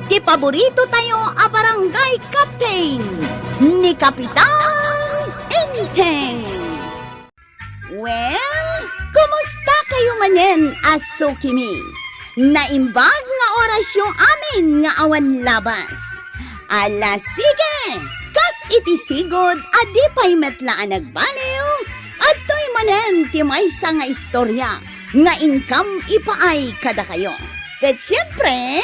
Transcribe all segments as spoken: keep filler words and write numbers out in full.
Ti paborito tayo a barangay captain, ni Kapitan Enteng. Well, kumusta kayo manen a sukimi? Naimbag nga orasyo amin nga awan labas. Ala, sige! Kas iti sigud a di pay met la a nagbaliw, adtoy manen ti maysa nga istorya nga inkam ipaay kadakayo. Ket siempre,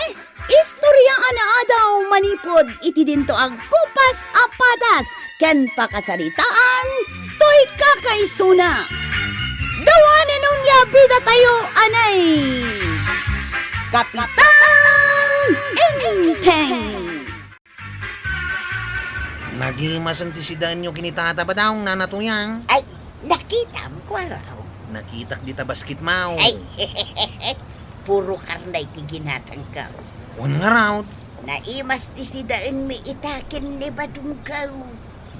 istorya a naadaw manipud iti dinto a gupas a padas ken pakasaritaan toy kakaisuna. Dawanen onia bidatayo, anay! Kapitan Enteng! Nagimasen ti sidaenyo ken ni Tata Badong, Nana Tuyang. Ay, nakitam, Kuarog? Nakitak dita basketmo. Ay, puro karne ti ginatangko. Wen ngarud? Naimas ti sidaenmi ita ken ni Badongko.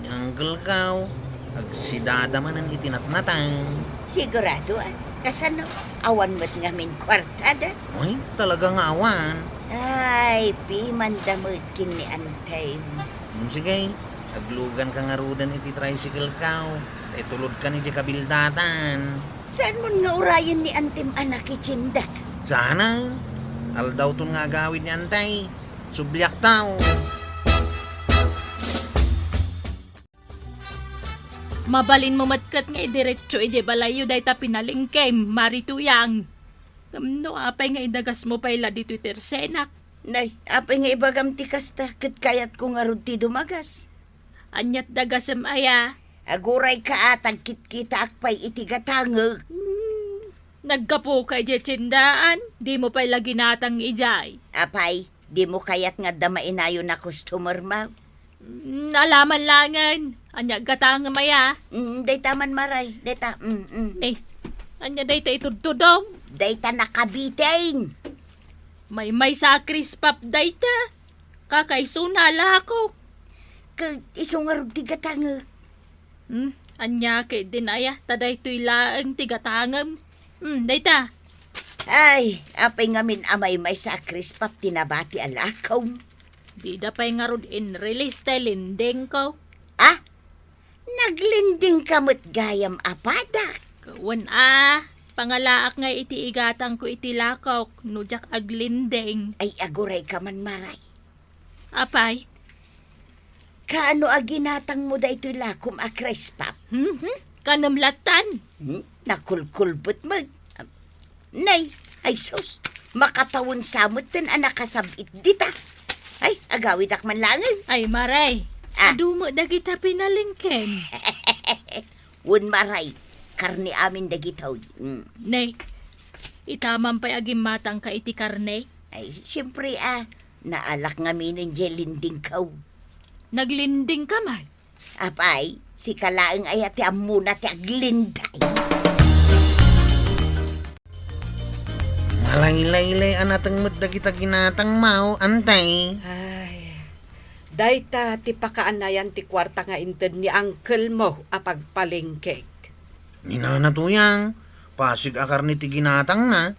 Ni Uncle ko, agsidada manen iti natnatang. Sigurado, a? Kasano? Awan met ngamin kuartada? Uy, talaga nga awan. Ay, pimanda met ken ni Antay. Hmm, sige, agluganka ngaruden iti tricycle ko, ta itulodkan idiay kabildatan. Saanmon nga urayen ni Antim a nakitsinda? Saan? Aldawton nga agawid ni Antay. Subliakto. Mabalinmo met ket nga idiretso idiay balayyo dayta pinalengkem, Mari Tuyang. Ngem no apay nga idagasmo pay la ditoy tersenak? Nay, apay nga ibagam ti kasta, ket kayatko ngarud ti dumagas. Aniat dagasem aya? Agurayka a tagkitkitaak pay iti gatangek. Hmm, naggapuka idiay tiendaan, dimo pay la ginatang idiay. Apay, dimo kayat nga adda mainayon a customer, ma? Mm, alaman langen. Ania gatangem aya? Mm, dayta man, Maray. Dayta, mm, mm. Eh, ania dayta itudtudom? Dayta nakabiting. Maymaysa a Crisp Puff dayta. Kakaisuna a lakok. Ket isu ngarud ti gatangek. Hmm, ania ketdin aya, ta daytoy laeng ti gatangem. Hmm, dayta. Ay, apay ngamin a maymaysa a Crisp Puff ti nabati a lakok. Dida pay ngarud in-release tay lendingko. Ah? Naglendingka met gayam a padak? Wen a, pangalaak nga iti igatangko iti lakok no diak aglending. Ay, agurayka man, Maray. Apay? Kaano a ginatangmo daytoy lakom a Crisp Puff? Mhm. Kanem lattan. Hmm? Nakulkulbet met. Nay, ay sus, makatawen sa metten a nakasab-it dita. Ay, agawidak man laengen. Ay, Maray, ah, adu met dagita pinalengkem. Wen, Maray, karne amin dagitoy. Mm. Nay, ita man pay a gimmatangka iti karne? Ay, siempre, a, naalak ngaminen diay lendingko. Naglendingka man? Apay, sika laeng aya ti ammona ti aglending. Malaylaylay a nateng met dagita ginatangmo, Antay. Ay, dayta ti pakaanayan ti kuarta nga inted ni uncle-mo a pagpalengkek. Ni Nana Tuyang, pasig a karne ti ginatangna.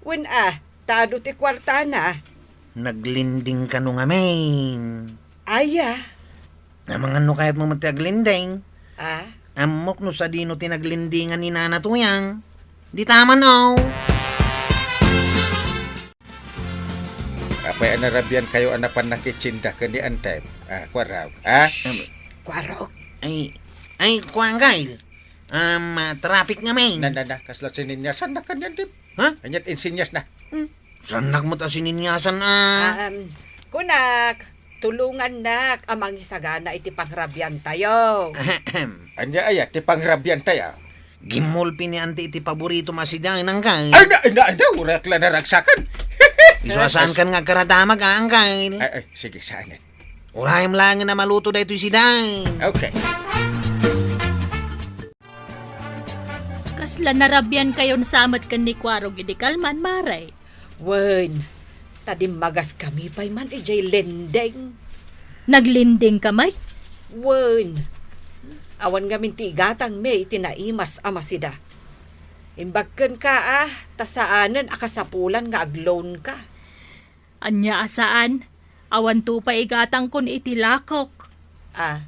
Wen a, ta adu ti kuartana. Naglending kano ngamin? Aya. Amangan no kayatmo met ti aglending? Ah? Ammok no sadino ti naglendingan ni Nana Tuyang. Dita man, o. Apay a narabiankayo a napan nakitsinda ken ni Antay? Ah, Kuarog. Ah? Em, Kuarog? Ay, ay, kuan, Kyle. Um, ah, traffic ngamin. Na, na, na, kasla sininyasan na kanyan, di? Ha? Aniat insinyas na. Hmm. Saannak met a sininyasan, a? Um, kunak, tulongannak a mangisagana iti pangrabiantayo. Ahem. Ania aya ti pangrabiantayo? Gimmulpi ni Auntie iti paboritom a sidaen, Angkay. Ay, na, na, na, uray ak la naragsakan. Isu a saankan nga agkaradamag, a, Angkay. Ay, ay, sige, saanen. Urayem laengen a maluto daytoy sidaen. Okay. Kasla narabiankayon sa met ken ni Kuarog idi kalman, Mare? Wen, ta dimmagaskami pay man idiay lending. Naglendingka met? Wen, awan ngamin ti igatangmi iti naimas a masida. Imbag kenka, a, ta saanen a kasapulan nga agloanka. Ania a saan? Awanto pay igatangkon iti lakok. Ah,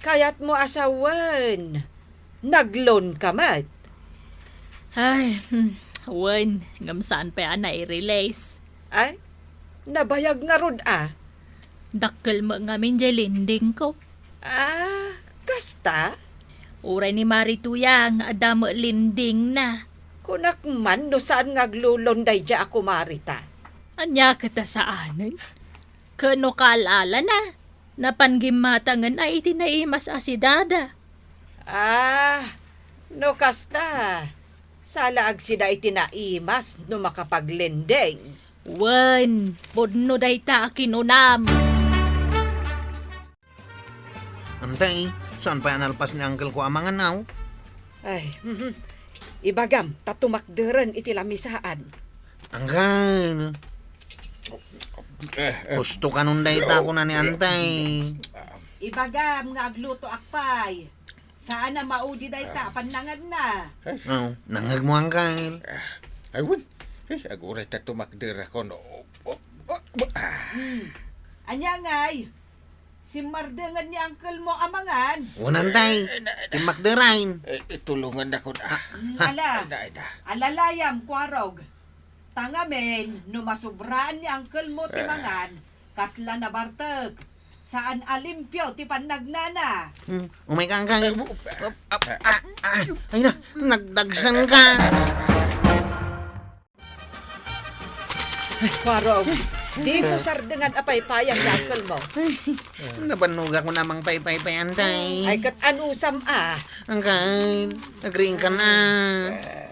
kayatmo a sawen, nag-loan ka met? Ay, hmm, wen, ngem saan pay a nai-release. Ay, nabayag ngarud a. Dakkel met ngamin diay lendingko. Ah, kasta? Uray ni Mari Tuyang, adda met lendingna. Kunak man no saan nga aglo-loan daydiay a kumarita. Ania ket a saanen? Ket no kaal-alana, napan gimmatangen a iti naimas a sidada. Ah, no kasta, saan la agsida iti naimas no makapaglending. Wen, pudno dayta a kinunam. Antay, saan pay a nalpas ni uncle ko a mangan, aw? Ay, mhm. Ibagam, ta tumakderen iti lamisaan. Uncle. Eh, eh. Gusto kanon dayta, kuna ni antay. Ibagam nga aglutoak pay. Saan a maudi dayta a pannanganna. Oh, nangngegmo, uncle. Ah, ay, wen. Eh, aguray ta tumakderakon. Oh, oh, oh, ah. Hmm. Ania ngay? Simmardengen ni uncle mo a mangan? Wen, antay. Eh, na, na. Timmakderain. Eh, itulongannakon, ah. Hmm, ala. Ay, na, ay, na. Alalayam, Kuarog. Ta ngamin, no masubraan ni uncle mo ti mangan, kasla nabartek. Saan a limpio ti pannagnana. Hmm, umay ka, uncle. Ay, bu-, Ap-, ap-, ah, ah, ay na, nagdagsan ka. Ay, Kuarog, di mo sardengan a paypayan ni uncle mo. Ay, nabannogakon a mangpaypay pay, antay. Ay, ket anusam a. Uncle, agriingkan a.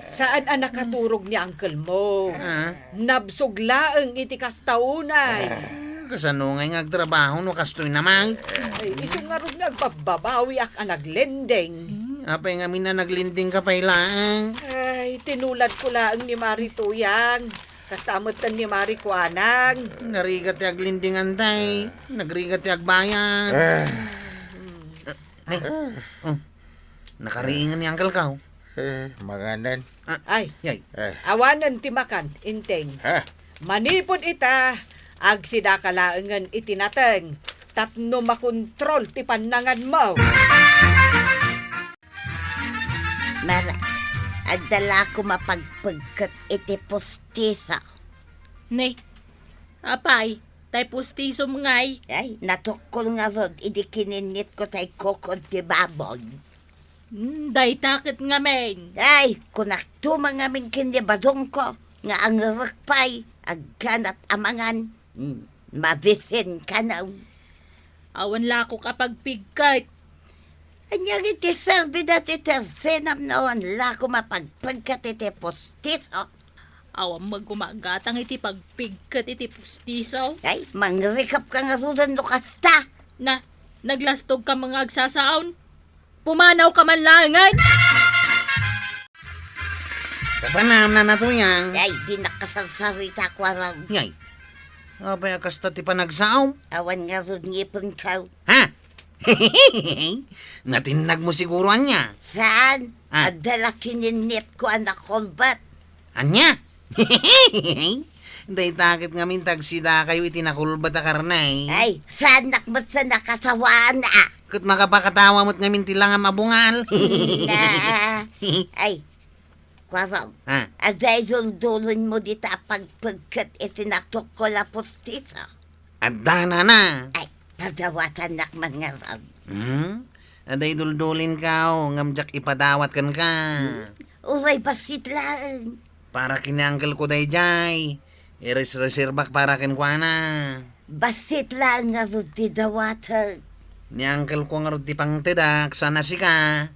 Saan a nakaturog ni uncle mo. Ah? Nabsog laeng iti kasta unay. Kasano ngay nga agtrabaho no kastoy na, Mike? Ay, isu ngarud nga agbabbabawiak a naglending. Hmm, apay ngamin a naglending ka pay laeng? Ay, tinuladko laeng ni Mari Tuyang. Kasta metten ni Mari Kuanang. Narigat ti aglending, antay. Nagrigat ti agbayad. Ah. Hmm. Ne? Oh, nakariingan ni Uncle Kao. Eh, manganan. Ah, ay, yay. Eh. Awanen ti makan, Inteng. Ha? Manipud ita, agsidaka laengen iti nateng tapno makontrol ti pannanganmo. Mara, agdalako mapagpegket iti pustiso. Ne, apay, tay pustisom ngay? Ay, natukkol ngarud idi kininnitko tay kukod ti baboy. Hmm, dayta ket ngamin. Ay, kunakto man ngamin ken ni badongko nga angerek pay, agganat a mangan. Hmm, mabisin ka na. Awan lakok a pagpigket. Ania iti serbi dati tersenam no awan lako mapagpegket iti pustiso? Awan met koma gatang iti pagpigket iti pustiso. Ay, mangrikap ka ngaruden no kasta. Na, naglastog ka nga agsasaon. Pumanaw ka man laengen. Kapanam, Nana Tuyang. Ay, di nakasarsarita, Kuarog. Yay. Apay a kasta ti panagsaom? Awan ngarud ngipenko. Ha? Natinnag mo siguro ania? Saan? Ah. Adda la kininnitko a nakulbet. Ania? Dayta ket ngamin ta agsidakayo iti nakulbet a karne. Ay, saanak met sa nakasawaan, ah. Ket makapakatawa met ngamin ti langam a bungal. Na. Ay, Kuarog. Ah. Adda iduldulonmo dita a pagpegket iti natukkol a pustiso. Adda, Nana. Ay, padawatannak man ngarud. Hmm? Adda iduldulinko, ngem diak ipadawat kenka. Hmm? Uray bassit laeng. Para ken ni uncle ko daydiay. Iresreserbak para kenkuana. Bassit laeng ngarud ti dawatek. Ni uncle ko ngarud ti pangtedak, saan a sika.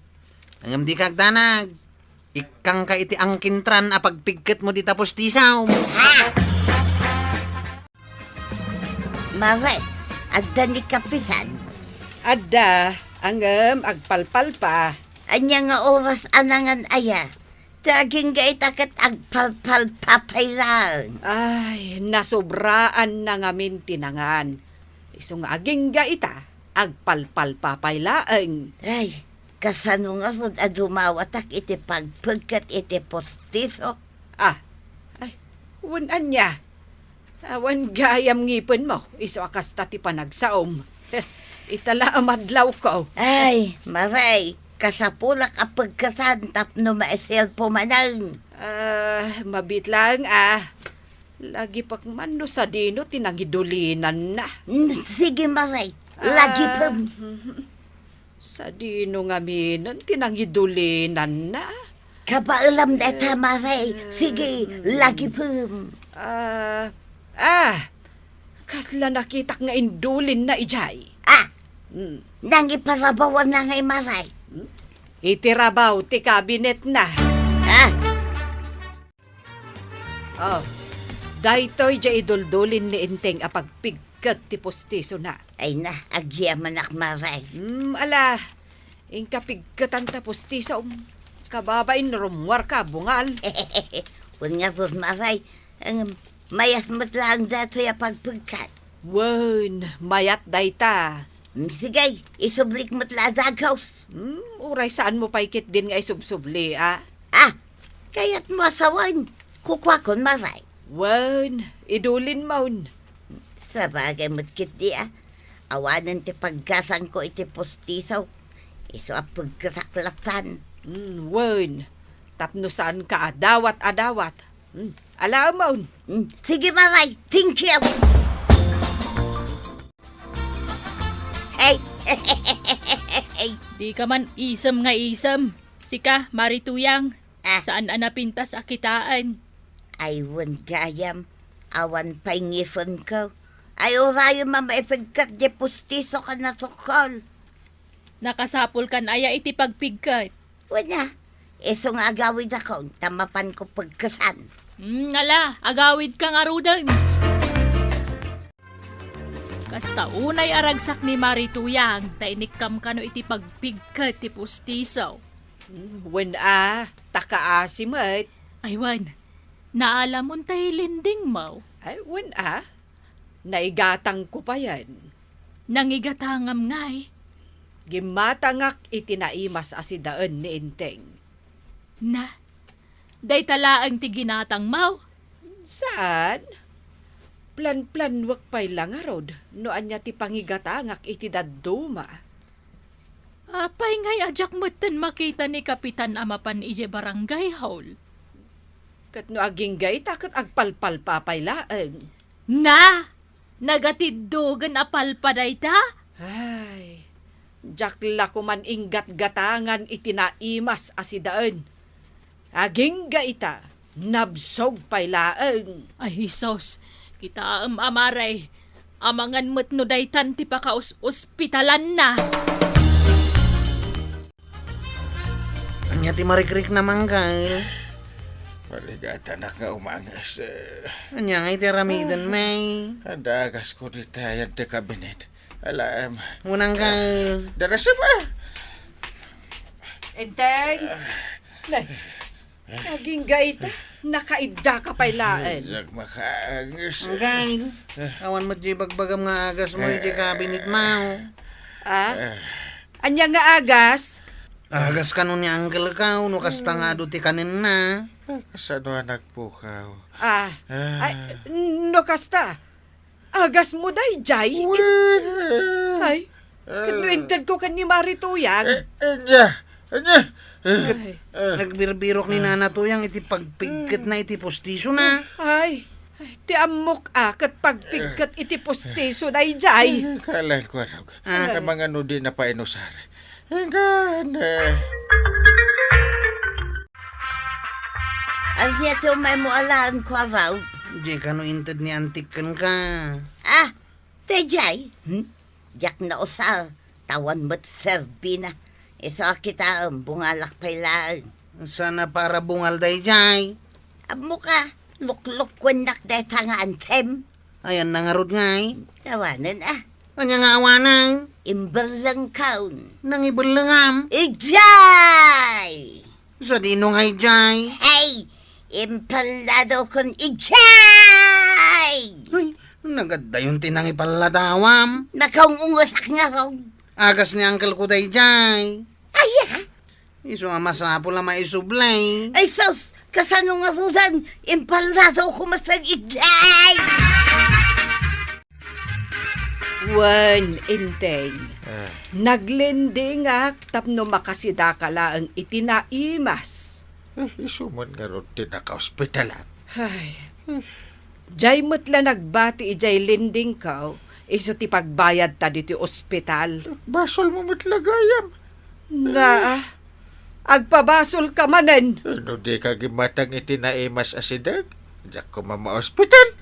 Ngem dika agdanag. Ikkangka iti angkintran a pagpigketmo dita pustisom. Ha? Mare, adda ni kapisan? Adda, ngem agpalpalpa. Ania nga oras a nangan aya? Ta agingga ita ket agpalpalpa pay laeng. Ay, nasobraan na ngamin ti nangan. Isu nga agingga ita, agpalpalpa pay laeng. Ay, kasano ngarud a dumawatak iti pagpegket iti pustiso? Ah, ay, wen ania? Awan gayam ngipenmo, isu a kasta ti panagsaom. Ita la a madlawko. Ay, Maray, kasapulak a pegketan tapno maiselpo manen. Ah, mabiit laeng a. Lagipek man no sadino ti nangidulinanna. Mm, sige, Maray. Ah, lagipem. Mhm. Sadino ngaminen ti nangidulinanna? Kabaelam dayta, Maray. Sige, lagipem. Ah, ah, kasla nakitak nga indulinna idiay. Ah, mm, nangiparabawanna ngay, Maray. Hmm? Iti rabaw ti kabinetna. Ah. Oh, daytoy diay iduldulin ni Enteng a pagpigket ti pustisona. Ay na, agyamanak, Maray. Hmm, ala, inka pigketan ta pustisom. Kababain no rummuarka, bungal. Wen ngarud, Maray. Em, mayat met laeng daytoy a pagpigket. Wen, mayat dayta. Mm, sige, isublik met la a dagus. Hmm, uray saanmo pay ketdin nga isubsubli, a? Ah, kayatmo a sawen, kukuakon, Maray. Wen, idulinmon. Sabagay met ketdi, a. Awanen ti paggasangko iti pustiso. Isu a pegketak lattan. Hmm, wen, tapno saanka a dawat a dawat. Hmm, alaemon. Hmm, sige, Maray. Thank you. Ay! Dika man isem nga isem. Sika, Mari Tuyang, ah, saan a napintas a kitaen? Ay, wen gayam. Awan pay ngisenko. Ay, urayem a maipigket diay pustiso ken nasukol. Nakasapulkan aya iti pagpigket? Wen a, isu nga agawidakon ta mapanko pegkesan. Hmm, ala, agawidka ngaruden. Kasta unay a ragsak ni Mari Tuyang ta inikkam kano iti pagpigket ti pustiso. Hmm, wen a, ta kaasi met. Ay wen, naalamon tay lindingmo. Ay, wen a, naigatangko payen. Nangigatangam ngay? Gimmatangak iti naimas a sidaen ni Enteng. Na, dayta laeng ti ginatangmo? Saan? Planplanuek pay la ngarud no ania ti pangigatangak iti dadduma. Apay ngay a diak metten makita ni Kapitan a mapan idiay barangay hall? Ket no agingga ita ket agpalpalpa pay laeng. Na! Nagatiddogen a palpa dayta? Ay, diak la koman inggatgatangan iti naimas a sidaen. Agingga ita, nabsog pay laeng. Ay, Jesus, kitaem a Mari, amangan met no daytan ti pakaus-ospitalanna. Ania ti marikriknam, Angkel? Marigatanak nga umanges. Ania ngay ti aramiden, May? Adda agasko dita yan ti kabinet. Ala, em. Wen, Angkel. Darasem, ah. Enteng. Nay, agingga ita, nakaiddaka pay laeng. Diak makaanges. Angkel, awan met diay bagbagam nga agasmo idiay kabinetmo. Ah? Ania nga agas? Agas kano ni Angkel ko, no kasta nga adu ti kanenna. Ay, kasano a nagpukaw? Ah, ay, no kasta, agasmo daydiay? Wen. Ay, ket no intedko ken ni Mari Tuyang? Eh, ania, ania? Ket nagbirbirok ni Nana Tuyang iti pagpigketna iti pustisona. Ay, ay, ti ammok a ket pagpigket iti pustiso daydiay. Ay, kalan ko, ano? Ah. Namangano di na painusar. Inggana. Ania ti umaymo alaen, Kuarog? Diay kano inted ni Antik kenka? Ah, daydiay? Hmm? Diak nausar, ta awan met serbina. Isu a kitaem, bungalak pay laeng. Saan a para bungal daydiay? Ammok a, luklukkuennak dayta nga antem. Ayanna ngarud ngay? Awanen a. Ania nga awanen? Imbellengkon. Nangibellengam? Idiay! Sadino ngay diay? Hey! Impalladokon idiay! Uy, nagaddayon ti nangipalladoam. Nakaung-ungesak ngarud. Agas ni angkelko daydiay. Aya? Isu a masapul a maisubli. Ay sus! Kasano ngaruden? Impalladokon met idiay! Wen, Enteng. Ah. Naglendingak tapno makasidaka laeng iti naimas. Eh, isu met ngarud ti nakaospitalam. Ay. Diay met la nagbati idiay lendingko, isu ti pagbayadta ditoy ospital. Basolmo met la gayam. Na, agpabasolka manen. Eh, no dika agimmatang iti naimas a sideg, diak koma maospital.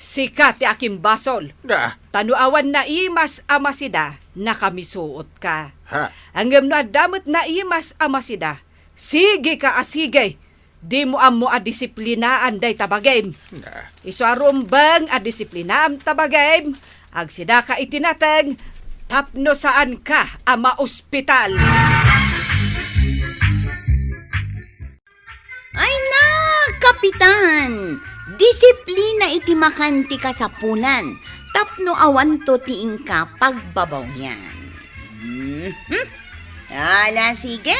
Sika ti akimbasol. Na. Ta no awan naimas a masida, nakamisuotka. Ha? Ngem no adda met naimas a masida, sigeka a sige. Dimo ammo a disiplinaan dayta bagim. Na. Isu a rumbeng a disiplinaam ta bagim, agsidaka iti nateng tapno saanka a maospital. Ay na, Kapitan! Disiplina iti makan ti kasapulan tapno awanto ti inka pagbabawian. Mhm. Ala, sige!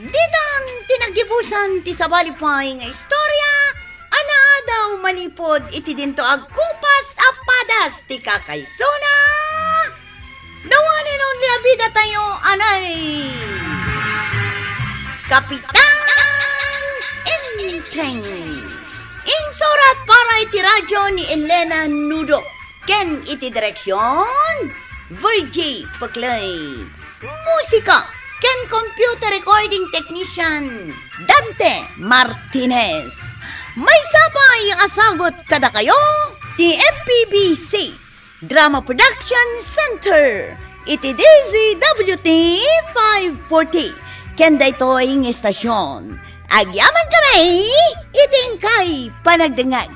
Ditan ti naggibusan ti sabali pay nga istorya a naadaw manipud iti dinto agkupas a padas ti kakaisuna. The one and only a bidatayo, anay! Kapitan Enteng. Insurat para iti radyo ni Elena Nudo ken iti direksyon, Virgie Peclay. Musika ken computer recording technician, Dante Martinez. Maysa pay a sagut kadakayo ti M P B C Drama Production Center iti D Z W T five forty. Ken daytoy nga istasyon, agyaman kami iti inkay panagdengngeg.